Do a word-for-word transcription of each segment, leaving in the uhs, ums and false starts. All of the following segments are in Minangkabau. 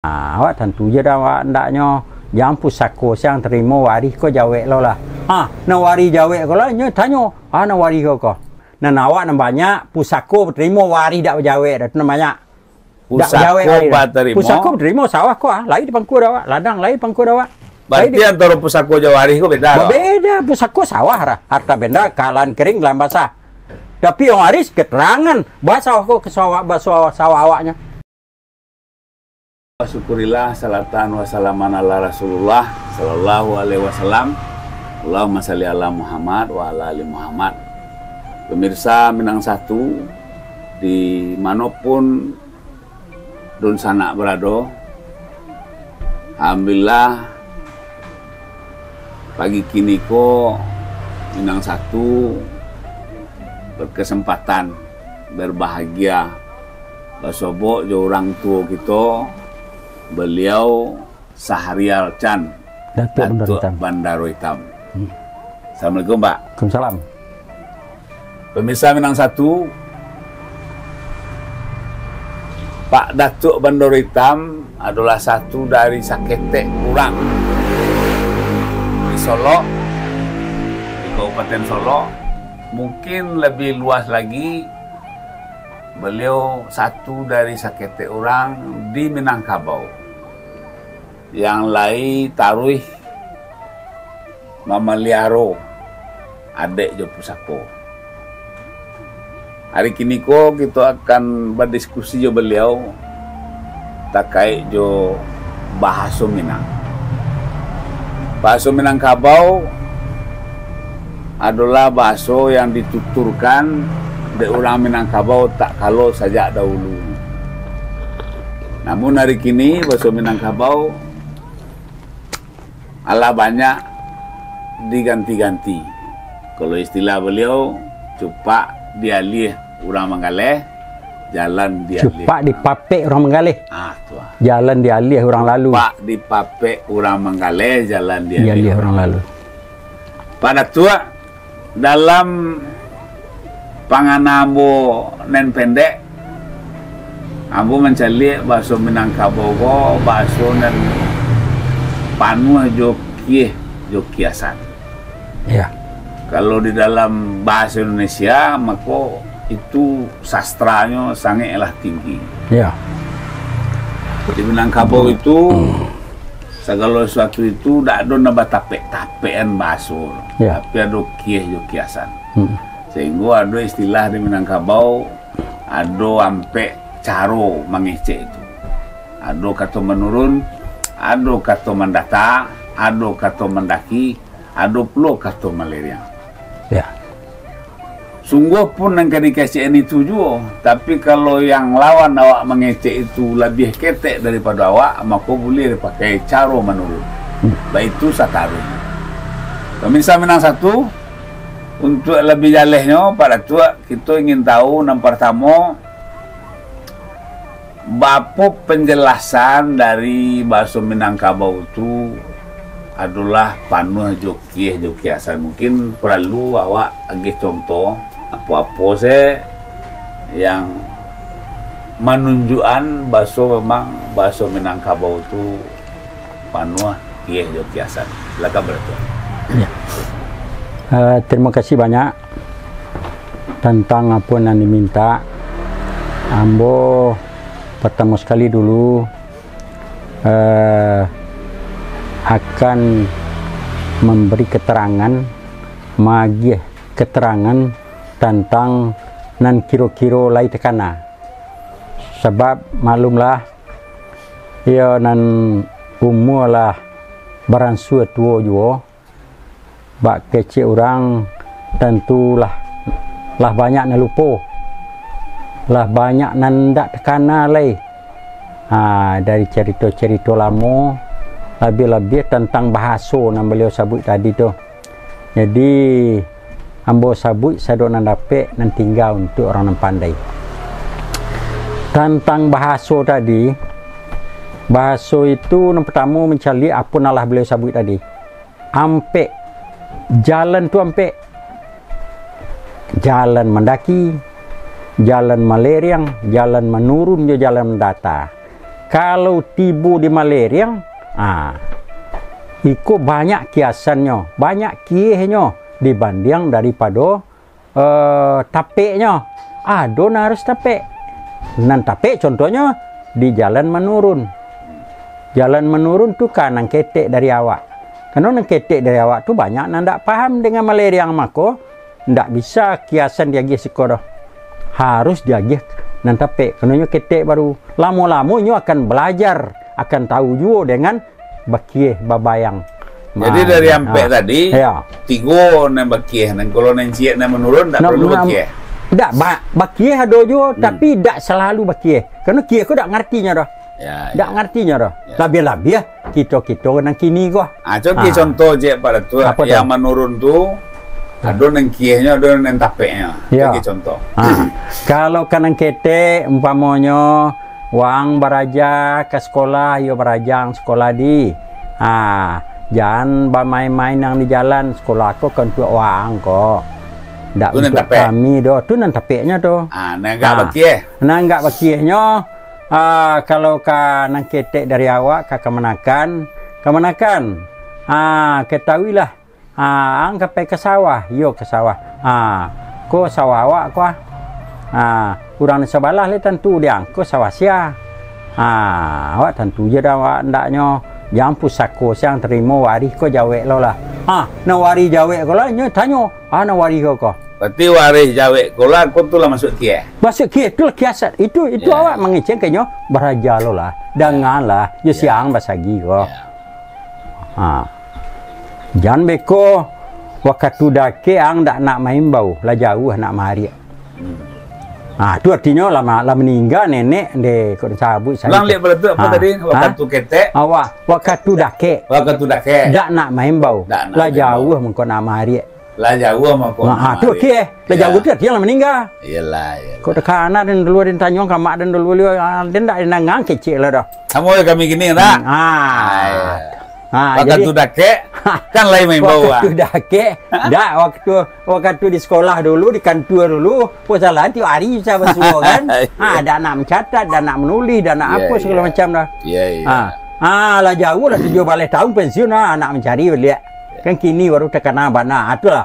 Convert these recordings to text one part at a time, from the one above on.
Ah, awak tantu je dah awak andaknyo, jan pusako siang tarimo warih ko jawek lo lah. Ha, nan warih jawek ko lah, nyo tanyo, "Ah, nan warih ko ko?" Nan awak nan banyak, pusako tarimo warih dak bajawek dah, tu nan banyak. Dak bajawek warih dah. Pusako batarimo. Pusako batarimo, sawah ko, ah, lai di pangku dah awak, ladang lai di pangku dah awak. Lai di Berarti antaro pusako jo warih ko beda lah. Babeda, pusako sawah lah. Harta benda, kalan kering, kalan basah. Tapi yang waris keterangan, basah ko ke sawah, basah sawah awaknyo. Syukurilah, salatan wa salaman ala Rasulullah sallallahu alaihi wasallam. Allahumma salli ala Muhammad wa ala ali Muhammad. Pemirsa Minang Satu, di manopun dunsanak barado, alhamdulillah, pagi kini ko Minang Satu berkesempatan berbahagia basobok jo urang tuo kito, baliau Sahrial Chan, Datuak Bandaro Datuak Hitam. Bandaro Hitam. Hmm. Assalamualaikum, Pak. Waalaikumsalam. Pemirsa Minang Satu, Pak Datuak Bandaro Hitam adolah satu dari saketek urang di Solok, di Kabupaten Solok. Mungkin lebih luas lagi, beliau satu dari saketek urang di Minangkabau yang lai taruih mamaliaro adek jo pusako. Ari kini ko kito akan badiskusi jo baliau takaik jo bahaso Minang. Bahaso Minangkabau adolah bahaso yang dituturkan dek urang Minangkabau tak kalo sajak dahulu. Namun ari kini, bahaso Minangkabau alah banyak diganti-ganti. Kalau istilah baliau, cupak dialiah urang manggaleh, jalan dialiah Cupak urang dipapek urang manggaleh. Ah, tu ah. Jalan dialiah urang lalu. Cupak dipapek urang manggaleh, jalan dialiah Dialiah urang lalu. Pak Datuak, dalam pangana ambo nan pendek, ambo mancaliak bahaso Minangkabau ko bahaso nan panuah jo kieh jo kiasan. Ya. Kalau di dalam bahasa Indonesia, mako itu sastranyo sangaiklah tinggi. Ya. Di Minangkabau itu, hmm, sagalo sasuatu itu dak ado nan batapek-tapekan bahaso, ya, tapi ado kieh jo kiasan. Hmm. Sehingga ado istilah di Minangkabau, ado ampek caro mangecek itu. Ado kato manurun, ado kato mandata, ado kato mandaki, ado pulo kato maleriang. Ya. Sungguah pun nan ka dikecekan itu juo, tapi kalau yang lawan awak mangecek itu labiah ketek daripado awak, mako buliah dipakai caro manurun. Hmm. Baitu sataruihnyo. Pemirsa Minang Satu, untuak labiah jalehnyo, Pak Datuak, kito ingin tahu, nan partamo, baapo penjelasan dari bahaso Minangkabau tu adolah panuah jo kieh jo kiasan. Mungkin paralu awak agiah contoh, apo-apo se yang manunjuakan bahaso, memang bahaso Minangkabau tu panuah kieh jo kiasan. Silakan, Pak Datuak. Ya. Eh, terima kasih banyak tentang apo nan diminta. Ambo partamo sakali dulu, eh, akan mambari keterangan, maagiah keterangan tantang nan kiro-kiro lai takana. Sabab, maklumlah, iyo nan umua lah baransua tuo juo, bak kecek urang, tantu lah, lah banyak nan lupo, lah banyak nan indak takana lai. Ha, dari carito-carito lamo, labiah-labiah tantang bahaso nan baliau sabuik tadi tu. Jadi, ambo sabuik sadonyo nan dapek, nan tingga untuak urang nan pandai. Tantang bahaso tadi, bahaso itu nan partamo mancaliak apo nan lah baliau sabuik tadi. Ampek. Jalan tu ampek. Jalan mandaki, jalan maleriang, jalan manurun, jo jalan mandata. Kalau tibo di Maleriang, ah, iko banyak kiasannyo, banyak kiehnyo dibandiang daripado, eh, tapeknyo. Ado nan harus tapek. Nan tapek contohnyo di jalan manurun. Jalan manurun tu ka nan ketek dari awak. Karano nan ketek dari awak tu banyak nan dak paham dengan Maleriang, mako ndak bisa kiasan diagiah siko doh. Harus diagiah nan tapek. Karano nyo ketek baru. Lamo-lamo nyo akan balajar, akan tahu juo dengan bakieh, babayang. Jadi, dari ampek tadi, tigo nan bakieh, nan kalau nan ciek nan manurun, ndak paralu bakieh. Ndak, ba-, bakieh ado juo, tapi dak salalu bakieh. Karano kieh ko dak ngartinyo doh. Ya, dak ngartinyo doh. Ya. Labiah-labiah kito-kito nan kini ko. Ah, contoh, contoh je, Pak Datuk. Apo tu? Yang manurun tu, ado nan kiehnyo, ado nan tapeknyo. Ya. Contoh. Ah. Kalau ka nan ketek, umpamonyo, Waang baraja ka sikolah, iyo baraja sakolah di. Ha, jan bamain-main nan di jalan, sikolah ko kan untuak waang ko. Ndak untuak kami doh, tu nan tapeknyo tu. Ah, nan agak bakieh. Nan agak bakiehnyo, ah, kalau ka nan ketek dari awak, ka kamanakan, kamanakan. Ah, katahuilah, Ah, ang ka pai ka sawah? Iyo, ka sawah. Ah, ko sawah awak ko, ah. Ah, urang di sabalah lai tantu di ang, ko sawah sia? Ah, awak tantu je dah awak andaknyo. Jan pusako siang tarimo warih ko jawek lo lah. Ah, nan warih jawek ko lah, nyo tanyo. Ah, nan warih ko ko. Berarti warih jawek ko lah, ko tu lah masuk kieh. Masuk kieh, tu lah kiasan. Itu, itu awak mangecek ka nyo, baraja lo lah. Dangalah, yo siang basagi ko. Ya. Ha. Jan beko, wakatu dakek ang dak nak maimbau, lah jauah nak maariak. Hmm. Ha, tu artinyo lah ma-, lah maningga nenek, ndeh, kok disabuik sajo. Ulang liak baletuak apo tadi? Ha? Wakatu ketek. Awak, wakatu dakek. Wakatu dakek. Dak nak maimbau. Dak nak maimbau. Lah jauah mangko nak maariak. Lah jauah mangko nak maariak. Ha, tu kieh. Lah jauah tu artinyo lah maningga. Iyolah, iyolah. Kok takana den dulu, den tanyo ka mak den dulu, ah, den dak den dangang kecek lah doh. Samo jo kami kini, nak? Hmm, ah. Ah, iyo. Ah, wakatu dakek, kan lain maimbau, ah. Wakatu dakek, dak, wakatu, wakatu di sikolah dulu, di kantua dulu, pusalahan tiok ari bisa basuo, kan? Ah, dak nak mancatat, dak nak manulih, dak nak apo sagalo macam doh. Iyo, iyo. Ah. Ah, lah jauah lah, tujuah baleh taun pensiun, ah, nak mancari baliak. Kan kini baru takana bana, ah, tu lah.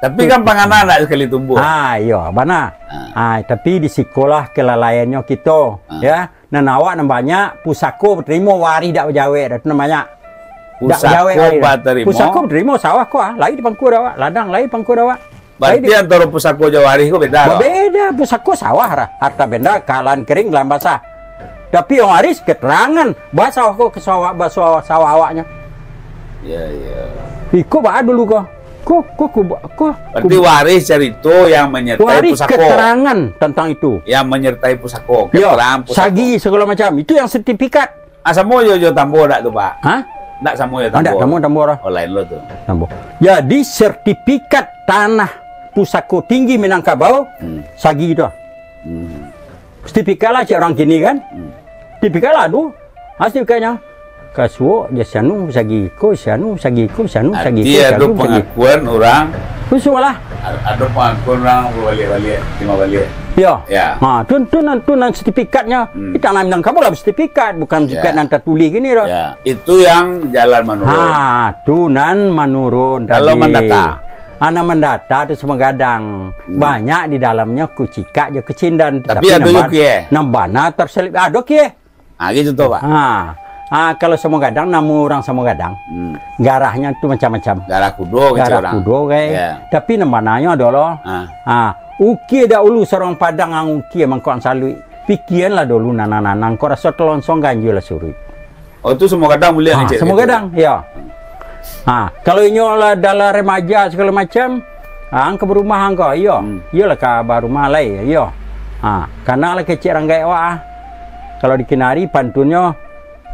Tapi kan pangana ndak sakali tumbuah. Ah, iyo, bana. Ah. Ah, tapi di sikolah kelalaiannyo kito, yo. Nan awak nan banyak, pusako batarimo, warih dak bajawek, dak tu nan banyak. Dak bajawek warih. Pusako batarimo. Pusako batarimo, sawah ko, ah, lai di pangku dak awak, ladang lai di pangku dak awak. Lai di. Berarti antaro pusako jo warih ko beda, lo? Babeda, pusako sawah lah, harta benda, kalaan kering, kalaan basah. Tapi yang waris keterangan, basawah ko ka sawah, basawah, sawah awaknyo. Iyo, iyo. Iko baa dulu ko. Ko, ko, ko, ko. Berarti waris carito yang menyertai pusako. Waris keterangan tentang itu. Yang menyertai pusako, keterangan pusako. Yo, sagi sagalo macam. Itu yang sertifikat. Ah, samo jo, jo tambo dak tu, Pak? Hah? Dak samo jo tambo. Ah, dak samo tambo doh. Oh, lain lo tu. Tambo. Jadi, sertifikat tanah pusako tinggi Minangkabau, hmm, sagi tu. Hmm. Sertifikat lah cek urang kini kan. Hmm. Sertifikat lah tu. Ha, sertifikatnyo. Kasuok, jo sianu, sagi iko, sianu, sagi iko, sianu, sagi iko, sianu, sagi iko. Arti ado pangakuan urang. Khusus lah. A-, ado pangakuan urang babaliak-baliak, timah baliak. Yo. Ya. Ha, tu, tu nan, tu nan sertifikatnyo. Hmm. Kita nan bilang kamu lah sertifikat, bukan sertifikat nan tatulih kini doh. Ya. Itu yang jalan manurun. Ha, tu nan manurun tadi. Kalau mandata? Ha, nan mandata tu samo gadang. Hmm. Banyak di dalamnyo kucikak jo kucindan. Tapi ado nan ba-, kieh? Nan bana terselip. Ado kieh. Ah, gitu tu, Pak. Ha. Ha, kalau samo gadang, namo urang samo gadang. Hmm. Garahnyo tu macam-macam. Garah kudo, kecek urang. Garah kudo, kai. Ya. Tapi nan bananyo ado lo. Ha. Ha, ukia dahulu sorong Padang ang ukia mangko ang saluik. Pikianlah dulu nanang-nanang, kok raso talonsong ganjua lah suruik. Oh, tu samo gadang buliah. Ha, samo gadang, yo. Ha, kalau inyo lah dalam remaja sagalo macam, ha, ang ka barumah ang ko, iyo. Hmm. Iyolah ka barumah lai, iyo. Ha, kana lah kecek ranggaik awak, ah. Kalau di Kinari pantunnyo,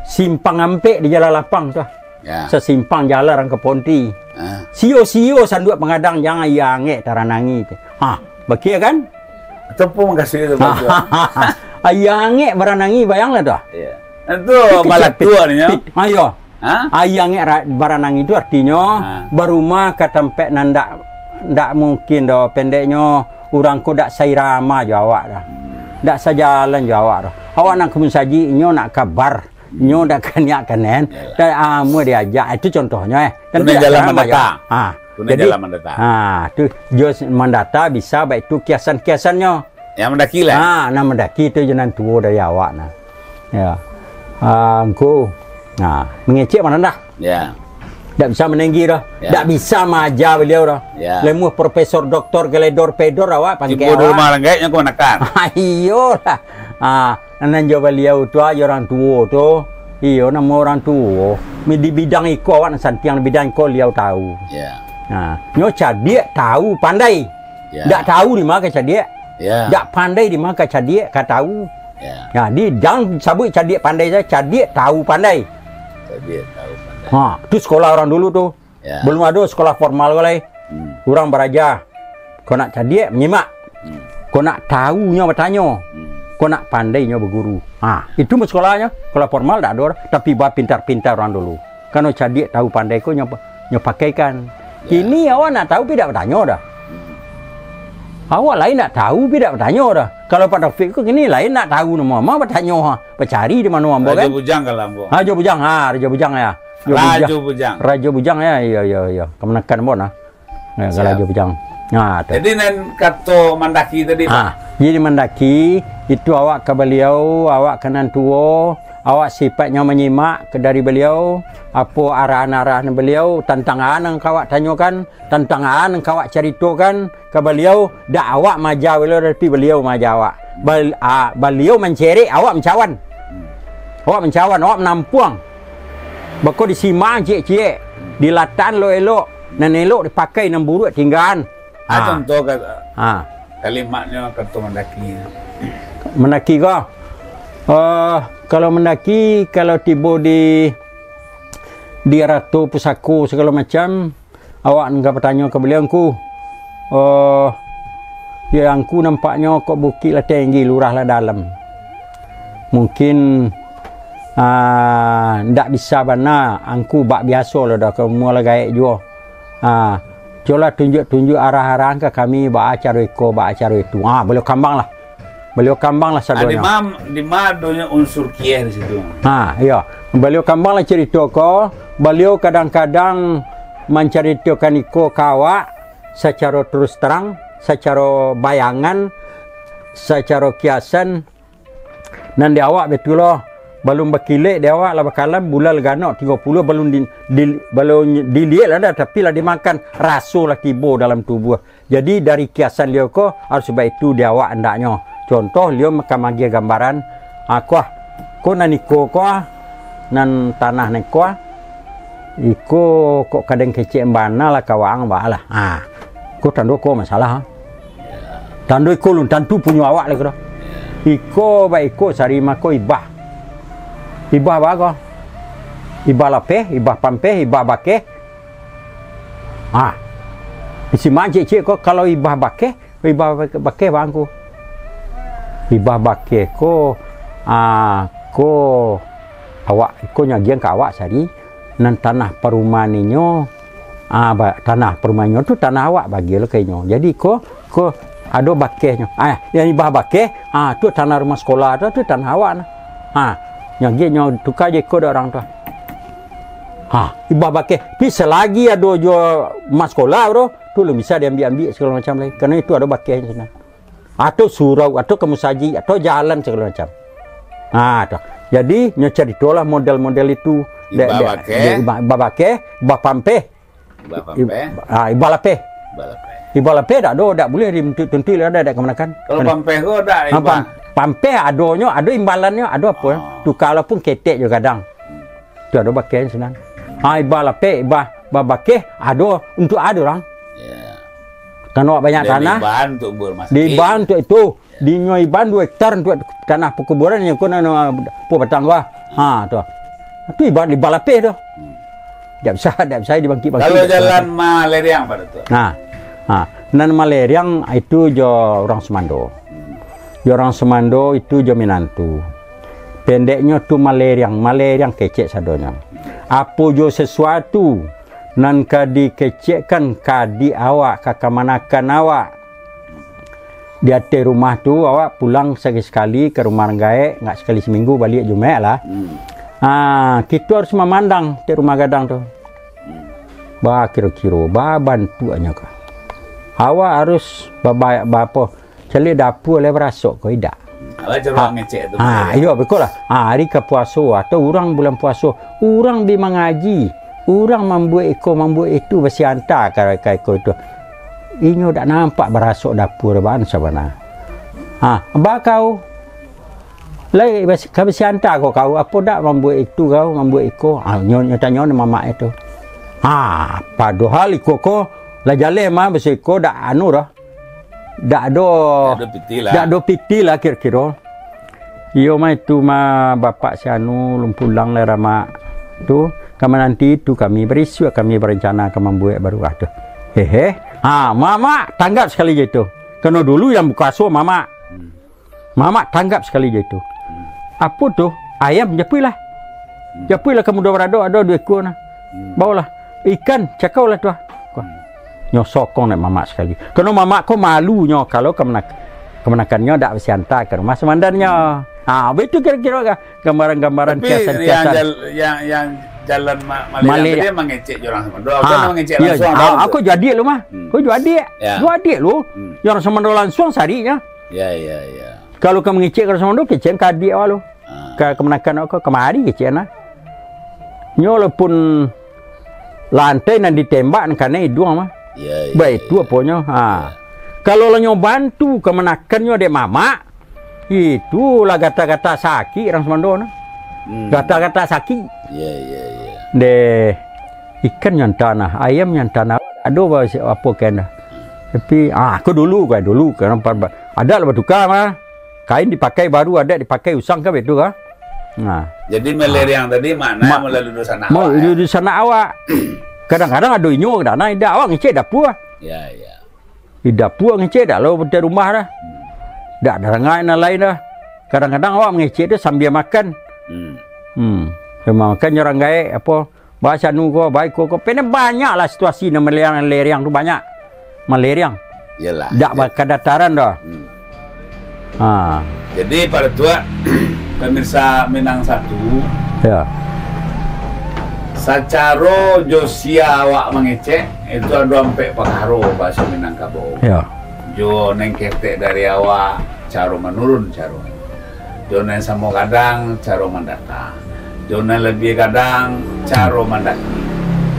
simpang ampek di jalan lapang tu. Ya. Sasimpang jalan rang ka Ponti. Ha. Sio-sio sanduak pangadang, jan aia angek taranangi tu. Ha, bakia kan? Itu pun makasih tu, Pak. Aia angek baranangi, bayanglah tu. Iya. Itu kecek balatuak pit-, nyo. Pit-, ha, iyo. Ha? Aia angek ra-, baranangi tu artinyo, ha, barumah ka tampek nan ndak, ndak mungkin doh, pendeknyo urang ko dak sairama jo awak doh. Hmm. Ndak sajalan jo awak tu. Awak nak ka musajik, inyo nak ka bar. Inyo ndak ka niat ka nen. Yalah. Dan amuah diajak. Itu contohnyo, eh. Kan tu nan tidak jalan sama mandata. Aja. Ha. Tu nan jadi, jalan mandata. Ha, tu jo mandata bisa baik tu kiasan-kiasannyo. Yang mandaki lah. Ha, nan mandaki tu jo nan tuo dari awak nah. Ya. Ah, angku. Nah, mangecek mano dah? Ya. Ndak bisa manenggi dah. Ya. Ndak bisa maaja baliau dah. Ya. Lemuah profesor, doktor, geledor, pedor awak pangkek awak. Tibo di rumah urang gaek nyo kamanakan. Iyolah. Ah, nan jo baliau tu aja urang tuo tu. Iyo, namo urang tuo. Mi-, di bidang iko awak nan santiang, di bidang iko baliau tahu. Ya. Nah, nyo cadiak tahu pandai. Ya. Ndak tahu di ma ka cadiak. Ya. Ndak pandai di ma ka cadiak, ka tahu. Ya. Jadi, jan sabuik cadiak pandai sajo, cadiak tahu pandai. Cadiak tahu pandai. Ha, tu sekolah urang dulu tu. Ya. Balum ado sekolah formal ko lai. Hmm. Urang baraja. Kok nak cadiak, manyimak. Hmm. Kok nak tahu nyo batanyo. Hmm. Kok nak pandai nyo baguru. Ha, itu mah sekolahnyo. Sekolah formal dak ado, tapi bapintar-pintar urang dulu. Karano cadiak tahu pandai ko nyo, nyo pakaikan. Ya. Kini awak nak tahu, pi dak batanyo dah. Hmm. Awak lai nak tahu, pi dak batanyo dah. Kalau Pak Taufik ko kini lai nak tahu namo ma batanyo, ha, bacari di mano ambo kan. Rajo Bujang kalau ambo. Rajo Bujang, ha, Rajo Bujang ya. Rajo Bujang. Rajo Bujang ya, iyo, iyo, iyo. Kamanakan ambo nah. Ya, siap. Rajo Bujang. Nah, tu. Jadi nan kato mandaki tadi, Pak? Ha, jadi mandaki, itu awak ka baliau, awak ka nan tuo, awak sipatnyo manyimak ka dari baliau, apo arahan-arahan baliau, tantang a nan ka awak tanyokan, tantang a nan ka awak caritokan ka baliau, dak awak maaja baliau, tapi baliau maaja awak. Bal-, a, baliau mancerek, awak mancawan. Hmm. Awak mancawan, awak manampuang. Bako disimak ciek-ciek, dilatan elok-elok, nan elok dipakai, nan buruak tinggaan. Ah, ha. Contoh ka-, ha. Kalimatnyo kato mandaki. Mandaki ko? Eh, kalau mandaki, kalau tibo di, di arato pusako sagalo macam, awak nan ka batanyo ka baliau, "Angku, eh, ya, angku nampaknyo kok bukik lah tinggi, lurah lah dalam. Mungkin, ah, ndak bisa bana angku bak biaso lah dah, ka umua lah gaek juo. Ah, cubolah tunjuak-tunjuak arah-arahan ka kami, baa caro iko, baa caro itu." Ah, baliau kambang lah. Baliau kambang lah sadonyo. Ah, di ma, di ma adonyo unsur kieh di situ? Ha, iyo. Baliau kambang lah carito ko, baliau kadang-kadang mancaritokan iko ka awak sacaro terus terang, sacaro bayangan, sacaro kiasan, nan di awak batua lo, balun bakilek di awak lah bakalam, bulan lah ganok tigo puluah, balun di, di, balun diliek lah dah, tapi lah dimakan, raso lah tibo dalam tubuah. Jadi, dari kiasan liau ko harus baitu di awak andaknyo. Contoh, liau ka magiah gambaran, ah, ko, ko nan iko ko, nan tanah nan ko, iko kok kadang kecek bana lah ka waang, baa lah. Ah, ko tando ko masalah, ah. Tando iko lun tantu punyo awak lai ko doh. Iko baiko sari mako ibah. Ibah baa ko? Ibah lapeh, ibah pampeh, ibah bakeh. Ah, isi mancik ciek ko, kalau ibah bakeh, ibah bakeh bangku. Ibah bakeh ko, ah, ko awak, ko nyagian ka awak sari, nan tanah parumahan inyo, ah, ba-, tanah parumahan inyo tu tanah awak bagi lo ka inyo. Jadi ko, ko ado bakehnyo. Ah, yang ibah bakeh, ah, tu tanah rumah sekolah tu, tu tanah awak nah. Ah, nyagian nyo tuka je ko dek urang tu. Ha, ibah bakeh. Tapi selagi ado jo mas sekolah tu, tu lah bisa diambiak-ambiak segalo macam lai. Karano itu ado bakeh sinan. Atau surau, atau ka musajik, atau jalan segalo macam. Ha, tu. Jadi, nyo caritolah model-model itu. Dek, ibah dek, bakeh. Dek ibah, ibah bakeh, ibah pampeh. Ibah pampeh. Ib-, ha, ibah lapeh. Ibah lapeh. Ibah lapeh dak ado, dak buliah dituntuik-tuntuik lah, dak, dak kamanakan. Kalau pampeh ko dak, ha, ibah? Pam-, pampeh adonyo, ado imbalannyo, ado apo, oh, tukar walaupun ketek jo gadang. Hmm. Tu ado bakeh sinan. Ha, ibah lapeh, ibah, ibah bakeh, ado untuak ado urang. Ya. Kan awak banyak tanah. Diibah untuak buek rumah sakik. Diibah untuak itu. Ya. Dinyo ibah duo hektar untuak tanah pakuburan, nyo ko nan, ah, apo batang ko, ah. Ha, tu. Tu ibah, ibah lapeh tu. Hmm. Dak bisa, dak bisa dibangkik-bangkik. Kalau jalan Maleriang, Pak Datuk? Nah. Ha, nan Maleriang itu jo urang sumando. Hmm. Jo urang sumando itu jo minantu. Pendeknyo tu Maleriang, Maleriang kecek sadonyo. Apo jo sasuatu nan ka dikecekkan ka adiak awak, ka kamanakan awak, di ateh rumah tu, awak pulang sakali-sakali ka rumah urang gaek, ndak sakali saminggu baliak Jumaik lah. Hmm. Ah, kito harus mamandang ateh rumah gadang tu. Hmm. Ba kiro-kiro, ba bantuaknyo ka. Awak harus baba-, ba apo, caliak dapua lai barasok ko idak. Awak cubo Ha, ngecek tu, ha, Mak, yo. Iyo, betul lah. Ha, ari ka puaso atau urang bulan puaso, urang bi mangaji, urang mambuek iko, mambuek itu, basianta ka, ka iko itu. Inyo dak nampak barasok dapua baan sabana. Ha, ba kau. Lai bas-, ka basianta ko kau, apo dak mambuek itu kau, mambuek iko? Ha, nyo, nyo tanyo ni mamak itu. Ha, padohal iko ko, lah jaleh mah basi iko dak anu doh. Dak ado, Dak ado piti lah. Dak ado piti lah kiro-kiro. Iyo mah itu mah bapak si anu, lun pulang lah ramak. Tu, ka mananti itu kami, barisuak kami barancana ka mambuek baruah tu. Hehe. Ha, mamak, tanggap sakali je itu. Kano dulu yang bukaso mamak. Hmm. Mamak tanggap sakali je itu. Hmm. Apo tu? Ayam japuiklah. Hmm. Japuiklah ka mudo barado, ado duo ekua nah. Hmm. Baolah. Ikan, cakaulah tu ah. Wah. Hmm. Nyo sokong dek mamak sakali. Kano mamak ko malunyo kalau kamanak-, kamanakannyo dak basianta ka rumah samandannyo. Hmm. Ha, baitu kiro-kiro ga-, gambaran-gambaran Tapi kiasan-kiasan. Yang jal-, yang, yang jalan ma-, Maliriang Malik. Tadi mangecek jo urang samando. Ha, mangecek iyo, langsung ha, atau aku jo adiak lu mah. Hmm. Aku jo adiak. Ya. Jo adiak lu. Hmm. Jo urang samando langsung sarinyo. Ya, ya, ya. Kalau ka mangecek ka urang samando, kecek ka adiak awak lu. Ah. Ka, kamanakan awak ko, kamari kecek nah. Nyo walaupun lantai nan ditembak, nan kanai iduang mah. Ya, ya, Baitu ya. Aponyo. Ha. Ya. Kalau lah nyo bantu kamanakannyo dek mamak, itulah gata-gata sakik urang samando nah. Hmm. Gata-gata sakik. Ya, ya, ya. Deh, ikan nyo antah nah, ayam nyo antah nah. Ado ba-, apo kan dah. Tapi, ah, ko dulu, ko dulu, ko nampak ba-, adat lah batuka mah. Kain dipakai baru, adat dipakai usang kan baitu ka? Nah. Jadi, maliriang tadi makna Ma-, melalui dunsanak mau awak, eh? Dunsanak awak. Kadang-kadang ado inyo, kadang-kadang indak. Awak ngecek dapua. Ya, ya. Di dapua ngecek, dak lo di rumah dah. Hmm. Dak darangah nan lain dah. Kadang-kadang awak mangecek tu sambia makan. Hmm. Hmm. Sambia makan nyo urang gaek, apo, Ba sanu ko, ba iko ko, pene banyak lah situasi nan maliriang, maliriang tu banyak. Maliriang. Iyalah. Dak ba-, kadataran doh. Hmm. Ha. Jadi, Pak Datuak, pemirsa Minang Satu, ya. Sacaro jo sia awak mangecek, itu ado ampek pakaro bahaso Minangkabau. Ya. Jo nan ketek dari awak, caro manurun, caro. Jo nan samo gadang, caro mandata. Jo nan labiah gadang, caro mandaki.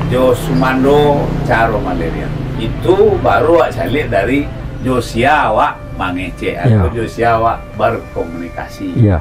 Jo sumando, caro maliriang. Itu baru awak caliak dari jo sia awak mangecek, atau ya. Jo sia awak berkomunikasi. Ya.